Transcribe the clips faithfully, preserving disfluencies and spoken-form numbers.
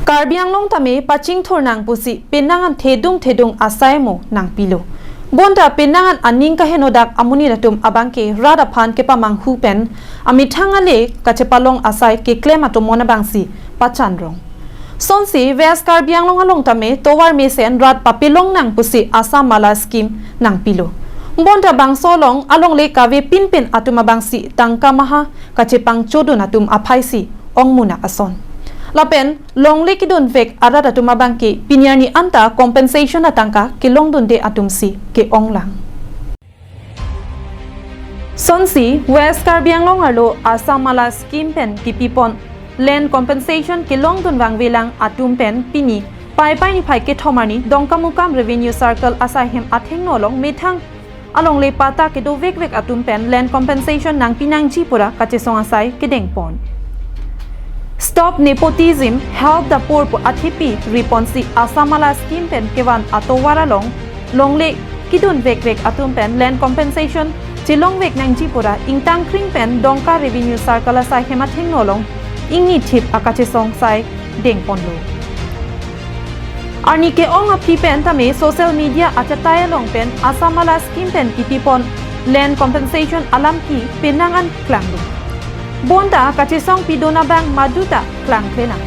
Karbi Anglong tame pachingthur nang pusi penang an thedung thedung asai mo nangpilo. Bonta penang an aning kahenodak amonit atum abangke rat aphan kepamanghu pen amethang ale kachepalong asai keklem atum mon abangsi pachanrong. Sonsi West Karbi Anglong along tame tovar mesen rat papilong nang pusi Assam Mala scheme nangpilo. Bonta bangso along alongle kave pinpin atum abangsi tangka maha kachepangchodun atum aphaisi ongmunak ason. Lapen longle kedunvek arat atum abangke pini arni anta compensation atangka kelongdunde atumsi ke-onglang. Sonsi West Karbi Anglong arlo Assam Mala scheme pen kipipon land compensation kelongdun vangvelang atum pen pini Paipai niphai kethom arni Dongkamukam Revenue Circle asaihem athengno along methang alongle patta kedovekvek atum pen land compensation nangpi nangji pura kachesong asai kedengpon. Stop Nepotism, Help the Poor pu athepi riponsi Assam Mala scheme pen kevan atovar along longle kedunvekvek atum pen land compensation chelongvek nangji pura ingtangkring pen Dongka Revenue Circle asaihem athengno along ingnithip akachesong sai dengponlo. Arni ke-ong aphi pen tame social media achatai along pen Assam Mala scheme pen kipipon land compensation alam ke penang an klanglo. Bonta kachesong pidun abang maduta klangkle nang.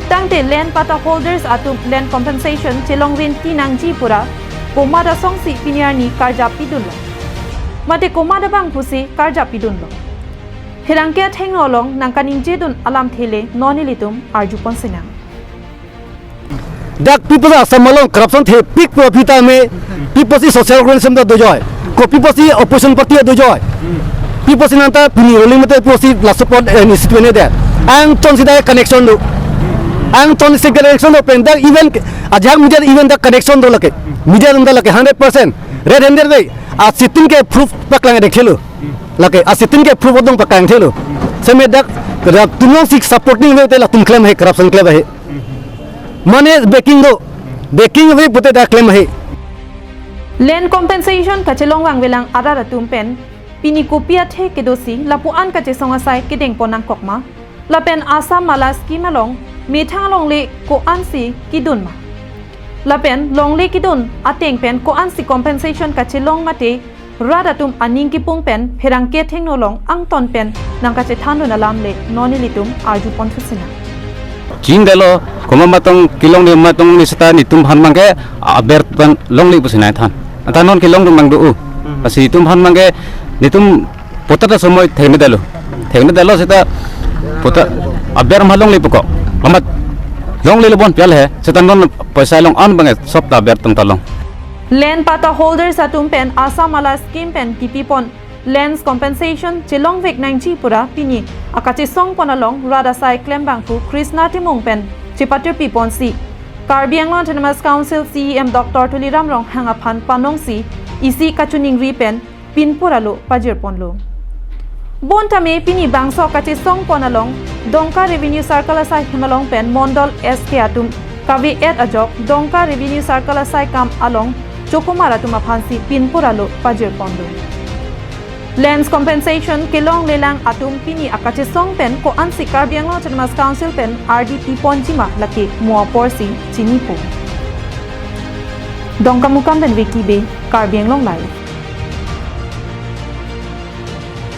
Tangte land patta holders atum land compensation chelongventi nangji pura komat asongsi pini arni karjap pidunlo. Mate komat abang pusi karjap pidunlo. Pherangke athengno along nangkaningjedun alamthe le non ilitum arjupon sinang. Dak pi pusi Assam along corruption thepik pu aphi tame, pi pusi social organization ta dojoi, kopi pusi opposition party ta dojoi, pi pusi nangta pini ruling mate pi pusi laso apot, eh, ni situation de. Angton si dak connection do. Angton si connection do pen dak even ajak media even dak connection do lake. Media dun dak lake hundred percent. Red handed way. Asitin ke proof paklang dekhelo. Lake asitin ke proof adong paklang thelo. Seme dak, dak tumlong sik supporting way te latum klem he corruption klem he. Mane backing do. Backing ave pute dak klem he. Land compensation kachelong vangvelang arat atum pen pini kopi athe kedosi lapu-an kachesong asai kedengpon nangkok ma. Lapen Assam Mala scheme along methang alongle ko-ansi kedun ma. Lapen longle kedun ateng pen ko-ansi compensation kachelong mate rat atum aning kipung pen pherangke athengno along angton pen nangkachethandun alam le non ilitum arjupon thu sinang. Chingdalo, komat matong kelongle matong ni seta netum aphan abangke aber pen longle pusi nangthan. Anta non kelongdun abang do-o. Lasi netum aphan abangke netum patta ta somoi theknedetlo. Theknedetlo seta patta aber ma longle puko. Amat longlelo bon pial he. Seta non poisa long an abangke sop ta aber tong ta long. Land patta holders atum pen Assam Mala scheme pen kipipon lands compensation chelongvek nangji pura pini akachesongpon along rat asai klembangphu Krishna Timung pen chepatirpiponsi Karbi Anglong Autonomous Council C E M Doctor Tuliram Ronghang aphan panongsi isi kachiningri pen pinpur alo pajirponlo. Bonta me pini bangso kachesongpon along Dongka Revenue Circle asaihem along pen Mondol S K atum kave-et ajok Dongka Revenue Circle asai kam along chokomar atum aphansi pinpur alo pajirponlo. Lands compensation kelonglelang atum pini akachesong pen ko-ansi Karbi Anglong Autonomous Council pen ardi piponji ma lake mo aporsi chinipo. Dongkamukam pen Vicky Bey, Karbi Anglong Live.